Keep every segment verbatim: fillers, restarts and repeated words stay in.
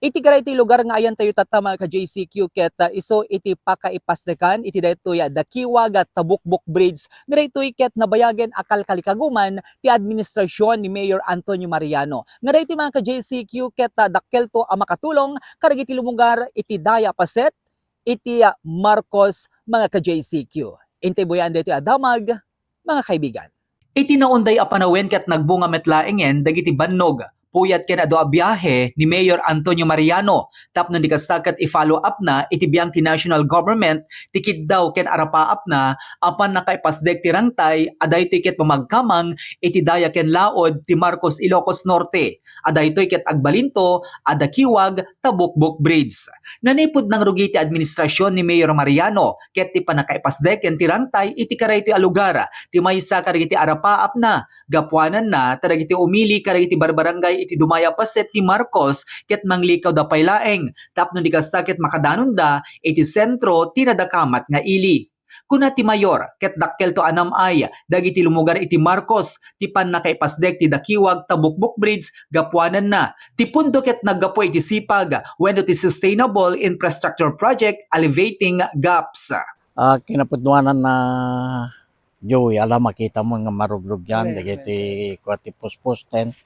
Iti kadaytoy lugar nga ayantayo tatta, mga ka-J C Q, ket, ah, isu iti pakaipasdekan iti daytoy, ah, dakiwag a Tabukbok Bridge nga daytoy ket nabayagen a kalkalikaguman ti administrasyon ni Mayor Antonio Mariano. Nga daytoy, mga ka-J C Q, ket, ah, dakkelto a makatulong kadagiti lumugar iti daya a paset iti, ah, Marcos, mga ka-J C Q. Intay buyaen daytoy a damag, mga kaibigan. Iti naunday a panawen ket nagbunga met laengen dagiti bannog, puyat ken adu a biahe ni Mayor Antonio Mariano tapno di kasta ket i-follow up na iti biang ti national government ti kiddaw ken arapaapna a pannakaipasdek ti rangtay a daytoy ket mamagkamang iti daya ken laod ti Marcos Ilocos Norte, a daytoy ket agbalinto a dakiwag Tabukbok Bridge. Nanipud nangrugi ti administrasyon ni Mayor Mariano ket ti pannakaipasdek ken ti rangtay iti kadaytoy a lugar ti maysa kadagiti arapaapna, gapuananna ta dagiti umili kadagiti barbarangay iti dumaya a paset ni Marcos ket manglikaw da pay laeng tapno di kasta ket makadanonda iti sentro ti nadakamat nga ili. Kuna ti mayor, ket dakkelto a nam-ay dagiti lumugar iti Marcos ti pannakaipasdek ti dakiwag Tabukbok Bridge gapuananna. Ti pundo ket naggapu iti sipag wenno ti Sustainable Infrastructure Project Alleviating Gaps. Ah, kinapudnuanan na Joey, ala, makita mo nga marugrugian, Correct, dagiti correct. Kua ti puspusten.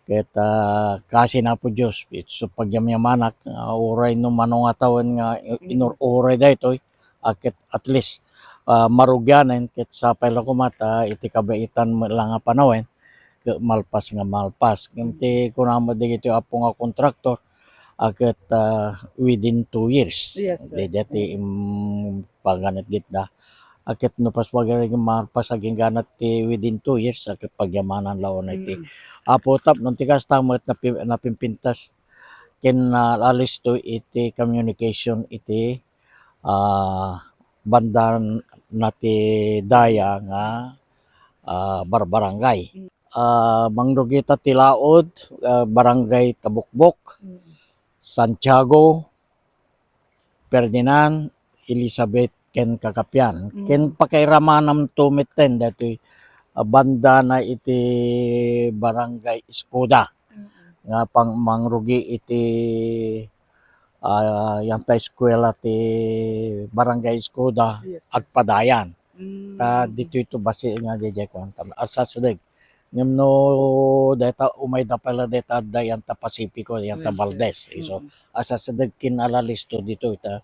Ket, ah, kasi na po Diyos, iti so pagyamyamanak, ah, uray no mano nga tawen nga i-, Mm. inur-uray daytoy, ah, ket at least, ah, marugianen, ket sapay la koma ta iti kabaitan met la nga panawen, ket malpas nga malpas. Ngem ti kunam dagiti apo nga kontraktor, ah, ket, ah, within two years. Yes, sir. Daydiay ti impaganitgitda. Ah, ket no pas-, malpas agingganat ti within two years, ah, ket pagyamanan la unay ti Mm. apo tapno ti kasta met napi-, napimpintas ken, ah, alisto iti communication iti, ah, banda na ti daya nga, ah, barbarangay. Mm. Ah, mangrugi ta ti laod, ah, Barangay Tabukbok, Mm. Santiago, Ferdinand, Elizabeth, ken Kakapian. Mm. Ken pakairamanam to metten daytoy, ah, banda na iti Barangay Escuda. Mm. Nga pang-, mangrugi iti, ah, yanta eskuela ti Barangay Escuda, Yes, sir. agpadayan. Mm. Ta ditoy to basi nga daydiay kuan tam-, asasideg. Ngem no dayta, umayda pay la dayta adda yanta Pacifico, yanta Yes, sir. Valdez. Isu, Mm. asasideg ken ala listo ditoy ta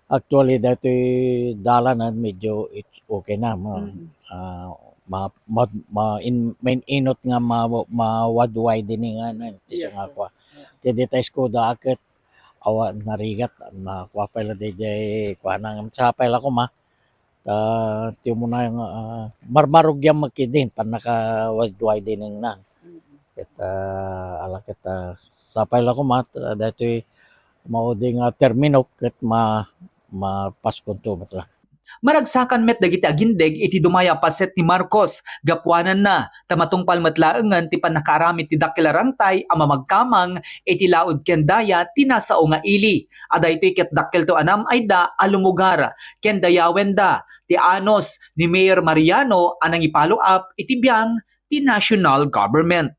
actually daytoy dalan, ah, medyo it's okay na, ma-, Mm. ah, ma-, ma-, ma-, in-, main-inot nga ma-, ma-wide widening nga na, ti Yes, nga sir. kua. Yeah. Ti dayta Escuda a ket awan narigat, na kua pay la daydiay kuana, ngem sapay la koma. Ta ti umuna nga, ah, marmarugian met ketdin pannaka-wide widening na. Mm. Ket, ah, ala ket, ah, sapay la koma, ah, daytoy maudi nga termino ket ma-, mapaskonto met la. Maragsakan met dagiti agindeg iti dumaya a paset ni Marcos, gapuananna ta matungpal met laengen ti pannakaaramid ti dakkel a rangtay a mamagkamang iti laud ken daya ti nasao nga ili. A daytoy ket dakkelto a nam-ayda a lumugar ken dayawenda ti anus ni Mayor Mariano a nangi-follow up iti biang ti national government.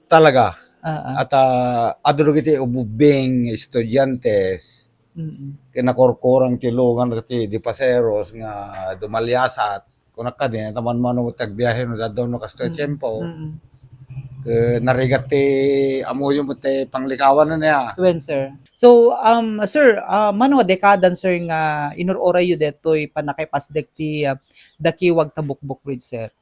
Talaga. Ah, ah. At, ah, adu dagiti ubbing estudiantes, Mm. kinakurkurang ti lungan ti, di paseros nga dumaliasat. Kunak kadi, ta manmano ti agbiahe no dadduma no kastoy Mm. tiempo. Mm. Ket narigat ti ammoyo met ti panglikawan na ya. Wen, sir. So, um, sir, ah, mano a dekadan, sir, nga inur-urayyo detoy pannakaipasdek ti, ah, dakiwag Tabukbok Bridge, sir?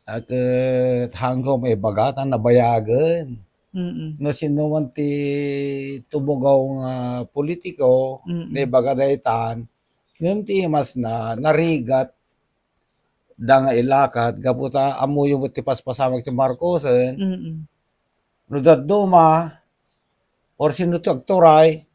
Ah, ket haanko maibaga ta nabayagen. Mm. No sino man ti tumugaw nga politiko, Mm. naibaga daytan, ngem ti imas na, narigat da nga ilakad, gapu ta ammoyo met ti paspasamak ti Marcosen. Mm. No dadduma, or sino ti agturay,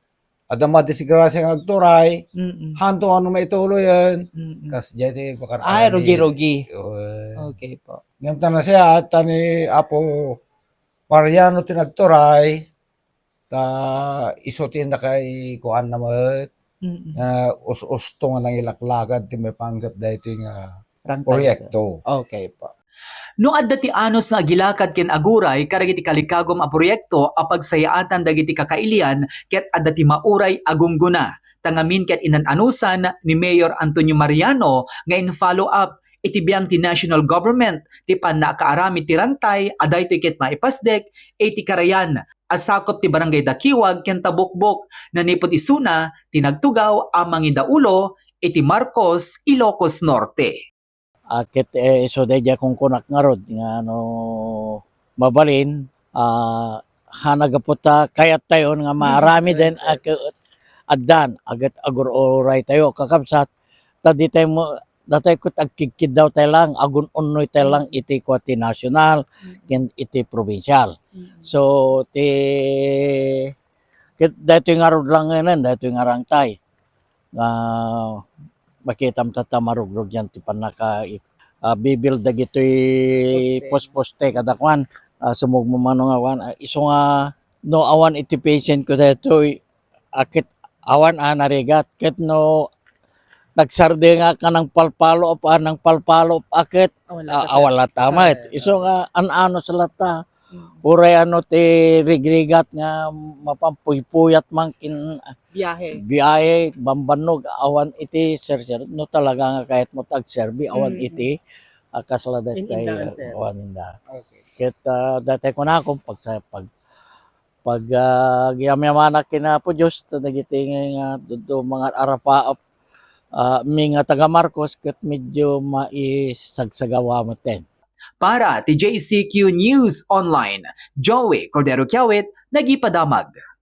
adda madisgrasia nga agturay, Mm. haanto ano maituloyen, Mm. kas diay ti pakar-, Ay, rugi-rugi. Oy. Okay po. Ngem ta nasiat, ta ni Apo Mariano ti nagturay, ta isu ti nakaikuan na met, Mm. nga us-usto nga nangilaklakad ti maipanggep daytoy nga Rangtay, sir. Proyekto. Okay po. No adda ti anus nga agilakad ken aguray kadagiti kalikagum a proyekto a pagsayaatan dagiti kakailian ket adda ti mauray a gunggona, ta ngamin ket inan-anusan ni Mayor Antonio Mariano nga in-follow up iti biang ti national government ti pannakaaramid ti rantay a daytoy ket maipasdek iti karayan a sakup ti Barangay Dakiwag ken Tabukbok, nanipud isuna ti nagtugaw a mangidaulo iti Marcos, Ilocos Norte. A ket, eh, isu daydiay kunkunak ngarud nga no mabalin, ah, ha nagapu ta kayattayon nga maaramiden a ke-, addan, aget agur-uraytayo, kakabsat, ta ditayo mo, datayo ket agkidkiddawtayo lang, agun-unnoytayo lang iti kua ti national, ken iti provincial. So, ti, ket daytoy ngarud lang ngenen, daytoy nga rangtay. Nga makitam tatta marugrog yan ti pannaka, ah, bibil dagitoy Poste. Posposte kadakuan, ah, sumugmamano nga kuan, ah, isu nga no awan iti patient ko daytoy, a ket awan a narigat, ket no nagsardengak nga nangpalpalo up, ah, nangpalpalo up a ket, Awan ah, latta, awan sir. Latta met. Sir. Isu nga an-anus latta. Mm. Uray ano ti rigrigat nga mapampuypuyat man kin Biyahe. Biyahe, bambannog, awan iti sir, sir. No talaga nga kayat mo ti agserbi, awan Mm, iti, mm. Ah, kasla daytoy, Inindaan, sir. Awan inda. Okay. Ket, ah, daytoy kunakon, pagsa-, pag, pag, ah, agyamyamanak ken Apo Dios, ta dagiti nga, nga, dudu, mga arapaap, ah, mi nga taga Marcos, ket medyo maisagsagawa metten. Para ti J C Q News Online, Joey Cordero Kiawit, nagipadamag.